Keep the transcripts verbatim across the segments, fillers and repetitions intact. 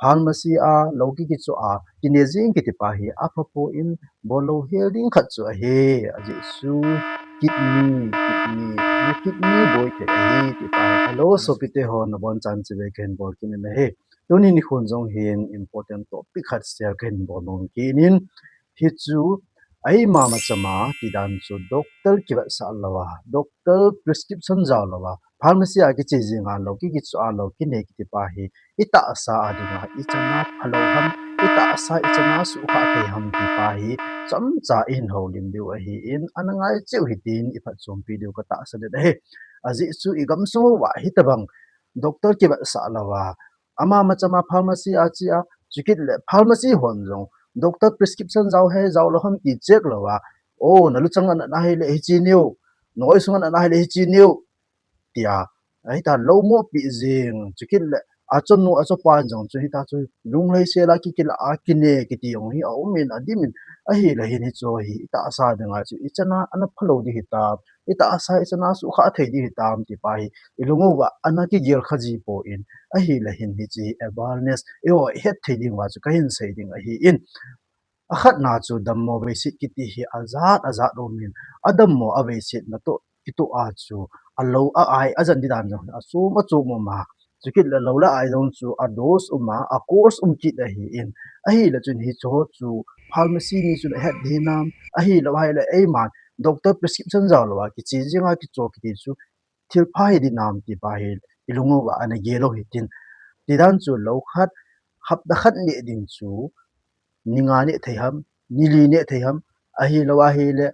Pharmacy a lou kikichoh a kine jing kiti pa hi apha poi, bol lou hel ding khat chu ahi. Ajeh chu kidney, kidney, na kidney boi thei ahi ti pa hi. Hello, sopite ho, nabon chan chibai kahin bol kit in ahi. Tuni nikhon jong hin important topic khat share kahin bol nom kit in, hichu eima machama ti dan chu doctor kivetsah louva, doctor prescription jao louva, pharmacy a kiche jing a lou kikichoh a lou kine kiti pa hi itahsa a dinga ichana phalou ham, itahsa ichana suhkhah thei ham ti pa hi chomcha ihin houlim diu ahin, ana ngai cheh u hitin iphatchompi diu katahsan in ahi. Ajeh chu igamsung uva hitobang doctor kivetsah louva, ama machama pharmacy a che a, chukit le pharmacy hon jong doctor prescription jao ham jao lou ham ti check louva, o, naluchang ana ahile hiche neo, na oisung ana ahile hiche neo, tia, ahita lou mopi jing, chukit le achanu achapan jong chu hita chu lunglhaisel a kikila a kine kiti jong hi aum in adim in, ahile hin hichu hi itahsa dinga chu ichana ana phalou ding hitam, itahsa ichana suhkhah thei ding hitam ti pa hi ilung uva ana kigel kha ji poi, ahile hin hiche awareness eiho ihet thei ding uva chu kahin sei ding ahin. Akhatna chu dammo veiset kiti hi ajat ajat um in, adammo aveiset natoh kitoh a chu alou a ai ajan di dan jong achom achom um a, chukit le lou le ai jong chu a dose um a, a course um kit ahin, ahile chun hichu chu pharmacy ni chun ahet ding hinam, ahilou ahile eiman doctor prescription jao louva kiche jing a kichoh kiti chu thilpha hi ding hinam ti pa hi ilung uva ana gel u hitin. Ti dan chu lou khat, hapta khat neh ding chu ni nga neh thei ham, ni li neh thei ham, ahilou ahile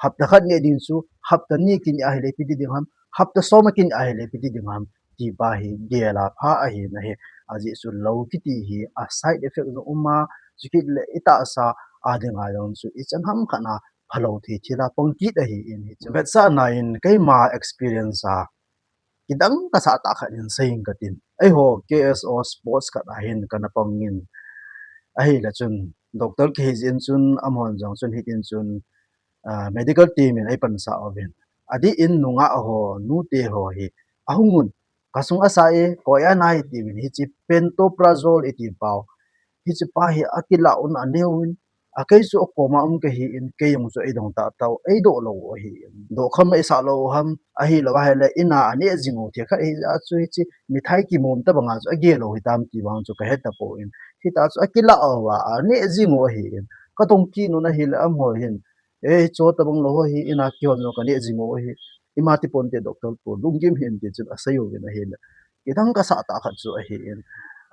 hapta khat neh ding chu hapta ni kineh ahile ipi ti ding ham, hapta som akineh ahile ipi ti ding ham ti pa hi gel a pha ahi nahi. Ajeh chu lou kiti hi a side effect jong um a, chukit le itahsa a dinga jong chu ichan ham khat a phalou thei thil a pang kit ahin, hichu vetsahna in keima experience a kidang kasah tah khat in sei ing katin. Eiho K S O sports khat a hin kana pang in, ahile chun doctor kahi jeh in chun amahon jong chun hitin chun, ah, medical team in eipansah uvin, adeh in nungah ho, nute ho hi ahung un, kasung asa e, koi anai, tiuvin, hiche pantoprazole iti pau, hiche pa hi akilah un aneuvin, akei chu akoma um kahin, kei jong chu eidong tahtah u, eidoh lou u ahin, doh kham eisah lou u ham, ahilou ahile in a aneh jing u thil khat ahijeh a chu hiche mithai kimom tobanga chu agel lou hitam ti vang chu kahe tapon, hita chu akilah uva aneh jing u ahin, kadong kit un ahile amaho hin, e, cho tobang lou ho hi in a kihon jong kaneh jing u ahi, ima ti ponte doctor pu, lunggim hih in ti chun asei uvin ahile, kidang kasah tah khat chu ahin,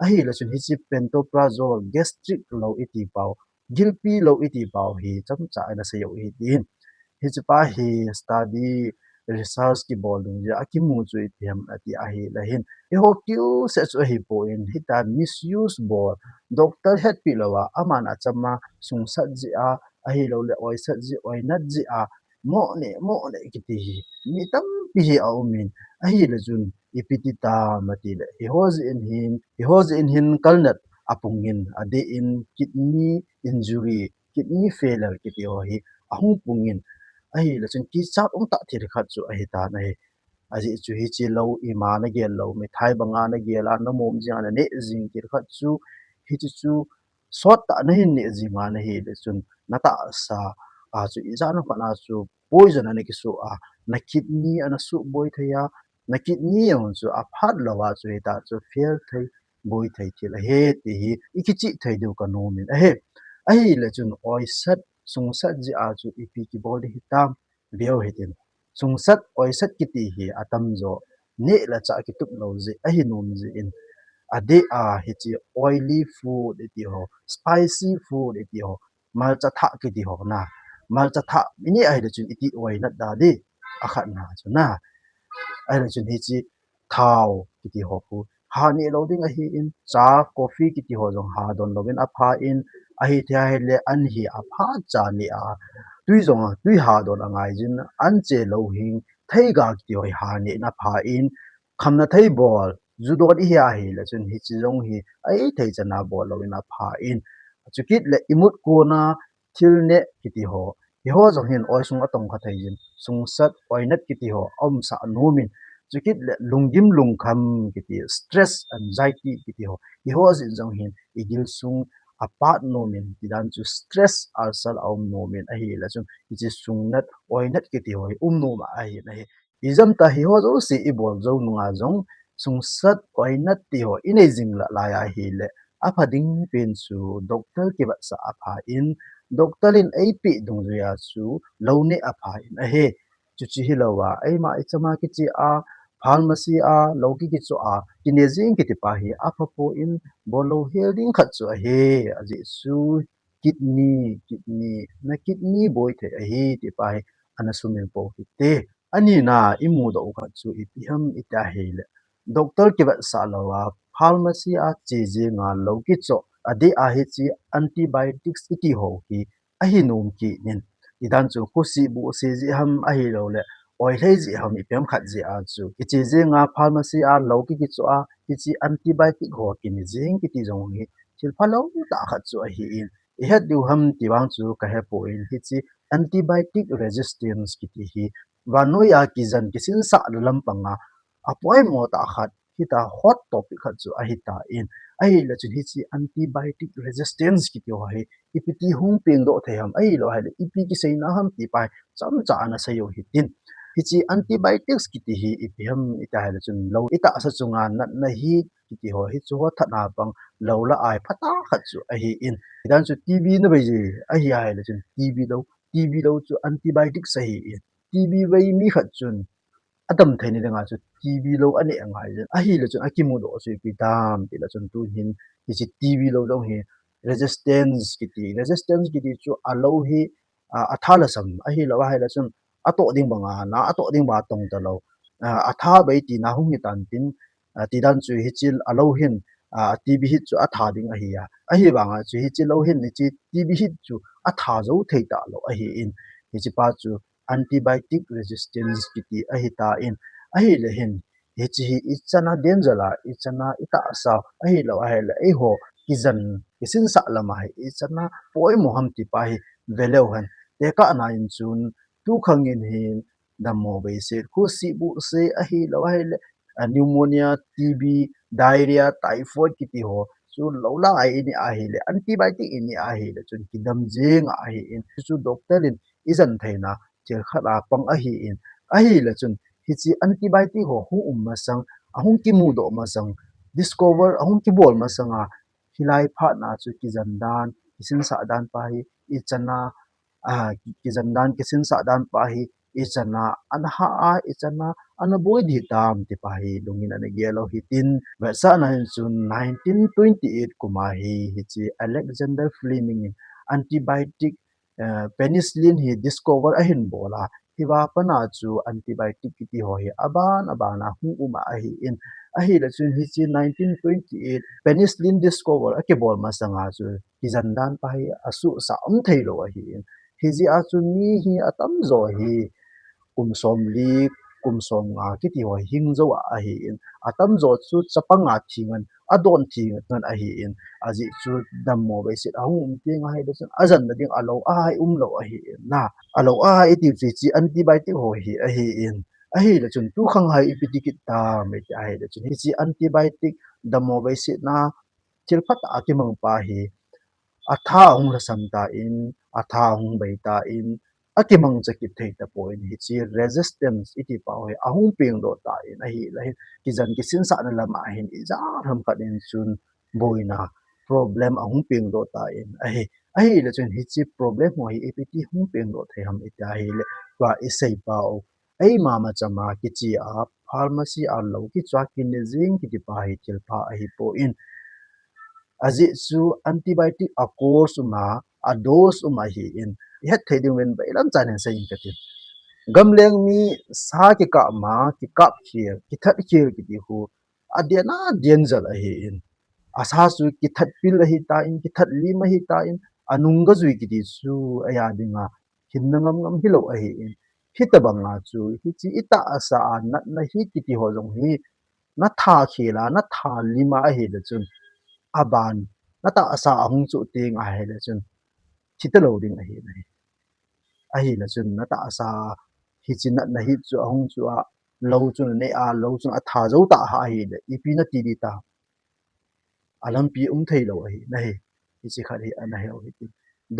ahile chun hiche pantoprazole gastric lou iti pau, gilpi lou iti pau hi chomcha ana sei u hitin. Hiche pa hi study, research kibol dungjuia akimu chu ipi ham ati ahile hin, eiho kiuseh chu ahipon, hita misuse bol, doctor hetpi louva aman achama sungsat jeh a, ahiloule oisat jeh, oinat jeh a, moh neh, moh neh kiti hi mi tampi hi aumin, ahile chun ipi ti tam atile, hiho jeh in hin, hiho jeh in hin kalnat apung in, adeh in kidney injury, kidney failure kiti ho hi ahung pung in, ahile chun kichat umtah thil khat chu ahitan ahi. Ajeh chu hiche lou ima nagel lou, mithai banga nagel a, namom jing a naneh jing thil khat chu, hiche chu sottah nahin neh jing a nahile chun natahsa a chu ijat ham khat a chu poison ana kisoh a, na kidney ana suboi thei a, na kidney jong chu aphat louva chu hita chu fail thei, boi thei thil ahi ti hi ikichih thei diu kanom in ahi. Ahile chun oisat, sungsat jeh a chu ipi kibol ding hitam, veu hitin. Sungsat, oisat kiti hi atamjo neh le chah kitup lou jeh ahi nom jeh in, adeh a hiche oily food iti ho, spicy food iti ho, malcha thah kiti ho na, malcha thah ineh ahile chun iti oinat da di, akhatna chu na. Ahile chun hiche thao kiti ho khu ha neh lou ding ahin, cha, coffee kiti ho jong ha don louvin aphan, ahithei ahile an hi aphatcha neh a, twi jong, twi ha don angai jin, an che louhing, theiga kiti ho hi ha neh in aphan, khamna thei bol, ju don ihi ahile chun hiche jong hi ahithei chan a bol louvin aphan, chukit le imut kona thil neh kiti ho, hiho jong hin oisung atong kha thei jin, sungsat, oinat kiti ho aumsah nom in, Chukit le lunggim lungkham kiti, stress, anxiety kiti ho, hiho jeh jong hin igil sung apat nom in, tidan chu stress ulcer aum nom in ahile chun, hiche sungnat, oinat kiti ho hi um nom ahi ahi. Ijemtia hiho jouse ibol jou nunga jong, sungsat, oinat ti ho inei jing lah lai ahile, apha ding pen chu doctor kivetsah apha in, doctor in eipeh dungjuiya chu lou neh apha in ahi. Chuche hilouva, eima ichama kiche a, pharmacy a lou kikichoh a kine jing kiti pa hi apha poi, bol louhel ding khat chu ahi. Ajeh chu kidney, kidney, na kidney boi thei ahi ti pa hi ana sumil pou hite. Anina imudoh u khat chu ipi ham iti ahile, doctor kivetsah louva, pharmacy a che jenga lou kichoh, adeh a hiche antibiotics iti ho hi ahi nom kit in. Tidan chu khosih buhseh jeh ham ahilouleh, oilhei jeh ham, ipi ham khat jeh a chu kiche jenga pharmacy a lou kikichoh a, hiche antibiotic ho kine jing kiti jong hi thil phalou tah khat chu ahin. Ihet diu ham ti vang chu kahepoi, hiche antibiotic resistance kiti hi vannoiya kijen kisinsahna lampanga apoimo tah khat hita, hot topic khat chu ahitan. Ahile chun hiche antibiotic resistance kiti ho hi ipi ti hung pengdoh thei ham, ahilou ahile ipi kiseina ham ti pa hi chomcha ana seiyu hitin. Hiche antibiotics kiti hi ipi ham iti ahile chun lou itahsa chunga natna hit kiti ho, hiche ho thatna pang lou lah a hi phatah khat chu ahin. Tidan chu TB nabei ji ahi ahile chun TB lou, TB lou chu antibiotics ahin. TB bei mi khat chun adamtheina dinga chu TB lou aneh angai jin. Ahile chun akimudoh chu ipi ham tile chun tuhin hiche TB lou jong hi resistance kiti, resistance kiti chu alou hi, a, atha lasam ahilou ahile chun atoh ding banga, na atoh ding banga tong talou, a, atha bei tina hung hitan tin, a, tidan chu hiche alou hin, a, TB hit chu atha ding ahi a. Ahivanga chu hiche lou hin hiche TB hit chu atha jou thei talou ahin. Hiche pa chu antibiotic resistance kiti ahitan. Ahile hin hiche hi ichan a danger a, ichan a itahsa ahilou ahile eiho kijen kisinsah lama hi ichan a poimo ham ti pa hi veleu hen. Tekahna in chun tukhang in hin dammo beiset, khosih buhseh ahilou ahile, a, pneumonia, TB, diarrhea, typhoid kiti ho chu lou lah a ineh ahile, antibiotic ineh ahile chun kidam jeng ahin. Chu doctor in ijen theina thil khat a pang ahin. Ahile chun hiche antibiotic ho hung um masang, ahung kimudoh masang, discover ahung kibol masanga, hilai phatna chu kijen dan, kisinsah dan pa hi ichan a, a, ki-, kijen dan, kisinsah dan pa hi ichan a ana hah a, ichan a ana boi ding ham ti pa hi lungin ana gel u hitin. Vetsahna in chun nineteen twenty-eight kum a hi hiche Alexander Fleming in antibiotic, eh, penicillin hi discover ahin bol a, hiva pat a chu antibiotic kiti ho hi aban aban a hung um ahin. Ahile chun hiche nineteen twenty-eight penicillin discover akibol masanga chu kijen dan pa hi asuhsah um theilou ahin. Hijeh a chu mi hi atamjo hi kum somli, kum somnga kiti ho hing jou ahin. Atamjo chu chapang a thi ngen, adon thi ngen ahin. Ajeh chu dammo beiset ahung um teng ahile chun ajenna ding alou ahi umlou ahin. Na, alou ahi iti chu hiche antibiotic ho hi ahin. Ahile chun tukhang hi ipi ti kit ham iti ahile chun hiche antibiotic dammo beisetna thil phatah a kimang pa hi atha ahung lhasam tan, atha ahung bei tan, akimangcha kit thei tapon, hiche resistance iti pa hi ahung pengdoh tan, ahile hin kijen kisinsahna lama hin ijat ham khat in chun boina problem ahung pengdoh tan ahi. Ahile chun hiche problem ho hi ipi ti hung pengdoh thei ham iti ahile, tua isei pau, eima machama kiche a, pharmacy a lou kichoh a kine jing kiti pa hi thilpha ahipon. Ajeh chu antibiotic a course um a, a dose um ahin. Ihet thei diuvin veilam chan in seiyin kati. Gamleng mi sa kikap ma, kikap khel, kithat khel kiti khu, aden aden jal ahin. Asa chu kithat pil ahitan, kithat lim ahitan, anung gajui kiti chu eia dinga hinna ngam ngam hilou ahin. Hitobanga chu hiche itahsa a natna hit kiti ho jong hi natha khel a, natha lim a ahile chun, aban natahsa ahung choh teng ahile chun, thi talou ding ahi nahi. Ahile chun natahsa hiche natna hit chu ahung choh a, lou chun nei a, lou chun atha jou ta ahile, ipi nati ding ta. Alampi um thei lou ahi, nahi. Hichi khat hi, ana hiu hiti.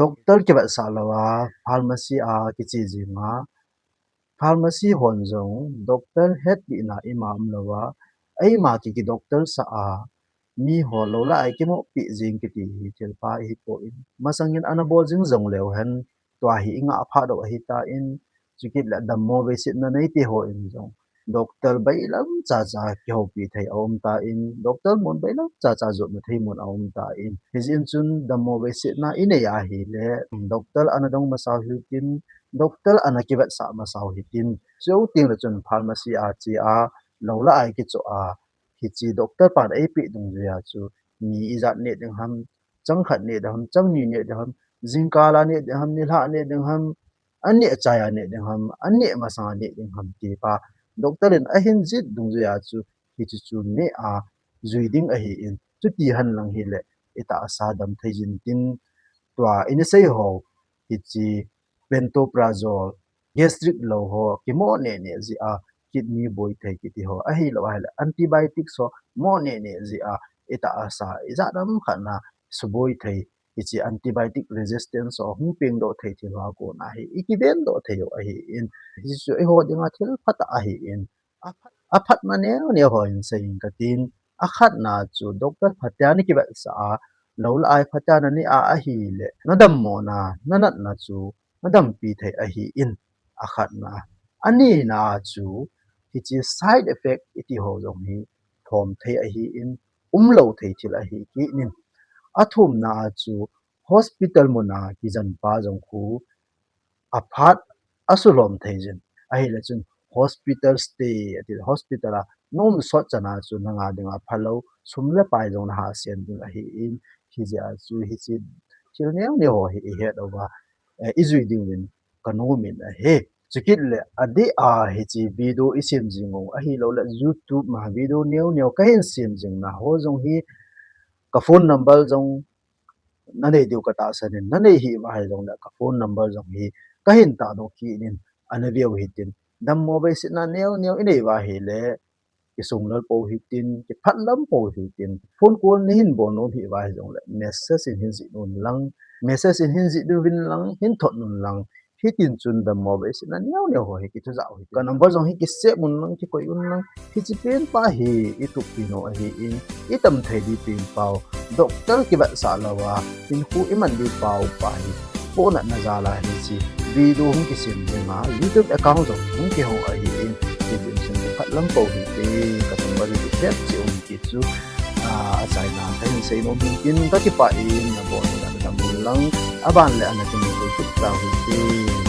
Doctor kivetsah louva, pharmacy a kiche jing a, pharmacy hon jong, doctor hetpeh na ima um louva, eima ki, ki doctor sah a, mi ho lou lah a ikimoh peh jing kiti hi thil pha ahipoi. Masangin ana bol jing jong leu hen, tua hi ingah phat doh ahitan, chukit le dammo veisetna neite hon jong, doctor bailam cha cha kihoupi thei aum tan, doctor mun bailam cha cha jotna thei mun aum tan. Hijeh in chun dammo veisetna inei ahile, doctor ana dong masau hitin, doctor ana kivetsah masau hitin. Chuteng le chun pharmacy a che a, lou lah a ikichoh a, hiche doctor pan eipeh dungjuia chu, ni ijat neh ding ham, chang khat neh ding ham, chang ni neh ding ham, jingkal a neh ding ham, nilhah neh ding ham, aneh achai a neh ding ham, aneh masang a neh ding ham ti pa, doctor in ahin jet dungjuia chu, hiche chu neh a jui ding ahin, chuti hen lang hile, itahsa dam thei jin tin, tua ina sei ho, hiche pantoprazole, gastric lou ho, kimoh neh neh jeh a, kidney boi thei kiti ho, ahilou ahile, antibiotics ho, moh neh neh jeh a, itahsa, ijat ham khat na, suboi thei, hiche antibiotic resistance ho, hung pengdoh thei thil ho a kona hi, ikivendoh thei u ahin, hichu eiho dinga thil phatah ahin, aphat, aphatna neo neo ho hin sei inge katin, akhatna chu doctor phatea nakivetsah a, lou lah a phatea naneh a ahile, nadammona, nanatna chu, nadampi thei ahin, akhatna. Anina chu, hiche side effect iti ho jong hi, thom thei ahin, umlou thei thil ahi kit in. Athumna chu, hospital muna kijen pa jong khu, aphat asulhom thei jin. Ahile chun hospital stay, ati hospital a nom sot chana chu nanga dinga phalou, sum le pai jong nahahsat ding ahin, hijeh a chu hiche thil neo neo ho hi ihet uva, eh, ijui ding uvin kanom in ahi. Chukit le adeh a hiche video isem jing u ahilou le YouTube ma video neo neo kahin sem jing na ho jong hi ka phone number jong nanei diu katahsan in, nanei hih uva hijong le ka phone number jong hi kahin tahdoh kit in, ana veu hitin. Dammo veisetna neo neo inei uva hile, kisung lel pou hitin, kiphat lam pou hitin. Phone call nahin bol nom hih uva hijong le, message in hin jih un lang, message in hin jih uvin lang, hin thot un lang, hitin chun dammo veisetna neo neo ho hi kithoh jao hi. Ka number jong hi kisave un lang, kikoi un lang. Hiche pen pa hi ithupi nom ahin, itam thei ding pen pau, doctor kivetsah louva hinkho iman ding pau pa hi, pohnatna jal a hiche video hung kisem jing a, YouTube account jong hung kihong ahin, hitin chun kiphat lam pou hite, ka number hi kisave cheh un ti chu, ah, achaina kahin sei nom in tin, kakipah in, nabonchauvin nadam un lang, aban le ana kimuto kit tau hite.